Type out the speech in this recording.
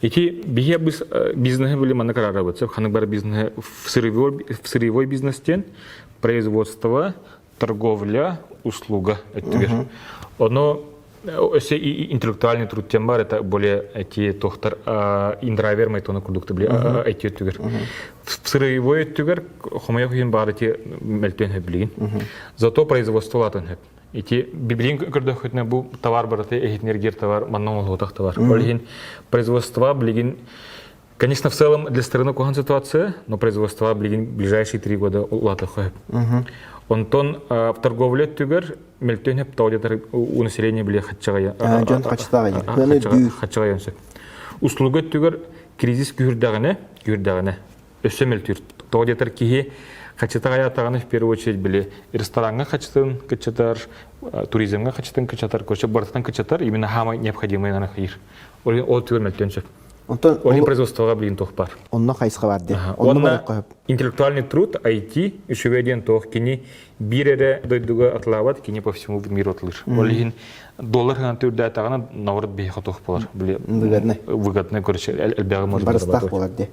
Ити биһи бизнеһи били маннык араарабыт. Ханнык бар бизнеһи в сырьевой, в сырьевой бизнес диэн производство, торговля, услуга өттүгэр. Ону өссө интеллектуальный труд диэн бар, это более эти тохтар индрайвер майтона курдук били IT өттүгэр. В сырьевой өттүгэр хомойох иһин баар эти мөлтөөн хөп билигин. Зато производство латын хөп. Ити билигин көрдөххүтүнэ бу товар барыта эһитинэргиэр товар манна оҥоһуллубатах товар. Ол иһин производство билигин Конечно, в целом для страны куһаҕан ситуация, но производство билигин ближайшие 3 года улаатыахха сөп. Онтон в торговле өттүгэр мөлтөөн хөп тоҕо у населения били хаччаҕайа дьон хаччаҕайа хаччаҕайан сөп. Услуга өттүгэр кризис күүрдэҕинэ, күүрдэҕинэ өссө мөлтүүр. Тоҕо диэтэр киһи хаччытаҕайаатаҕына в первую очередь били рестораҥҥа хаччытын кыччатар, туризмҥа хаччытын кыччатар, короче, барытын кыччатар, именно самый необходимый хайыр. Ол түгэр мөлтөөн сөп. Онтон Ол производствоға билигин туох бар. Онно хайысха бар дии. Онно интеллектуальный труд, IT, үчүгэй диэн туох кини биир эрэ дойдуга атылаабат, кини по всему миру атылыр. Ол иһин доллар гынан түрдээтэҕинэ наоборот биһиэхэ туох болар. Выгодный. Выгодный, короче, элбэҕи может Барыстаах болар дии.